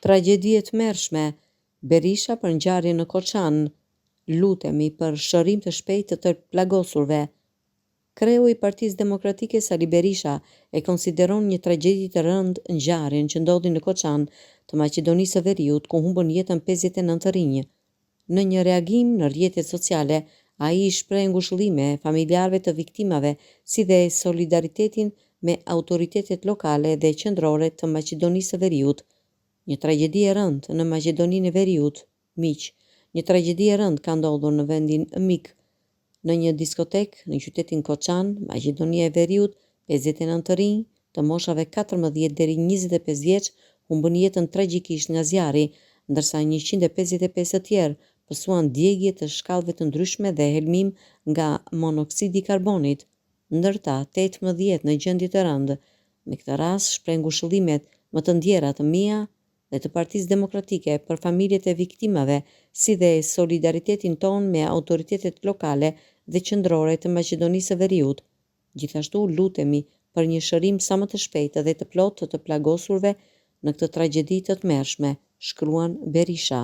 Tragjedi e tmerrshme, Berisha për ngjarjen në Koçan, Lutemi për shërim të shpejtë të të plagosurve. Kreu i Partisë Demokratike Sali Berisha e konsideron një tragjedi të rëndë ngjarjen që ndodhi në Koçan të Maqedonisë së Veriut ku humbën jetën 59 të rinj. Në një reagim në rrjetet sociale, ai i shpreh ngushëllime familjarëve të viktimave si dhe solidaritetin me autoritetet lokale dhe qendrore të Maqedonisë së Veriut. Një tragjedi e rëndë në Maqedoninë e Veriut, miq. Një tragjedi e rëndë ka ndodhur në vendin mik. Në një diskotekë në qytetin Koçan, Maqedonia e Veriut, 59 të rinj, të moshave 14 deri 25 vjeç, humbën jetën tragjikisht nga zjarri, ndërsa 155 të tjerë pësuan djegie të shkallëve të ndryshme dhe helmim nga monoksidi i karbonit. Ndër ta, 18 në gjendje të rëndë. Me këtë rast shpreh ngushëllimet më të ndjera të mia dhe të Partisë Demokratike për familjet e viktimave, si dhe solidaritetin tonë me autoritetet lokale dhe qendrore të Maqedonisë së Veriut. Gjithashtu lutemi për një shërim sa më të shpejtë dhe të plotë të të plagosurve në këtë tragjedi të tmerrshme, shkruan Berisha.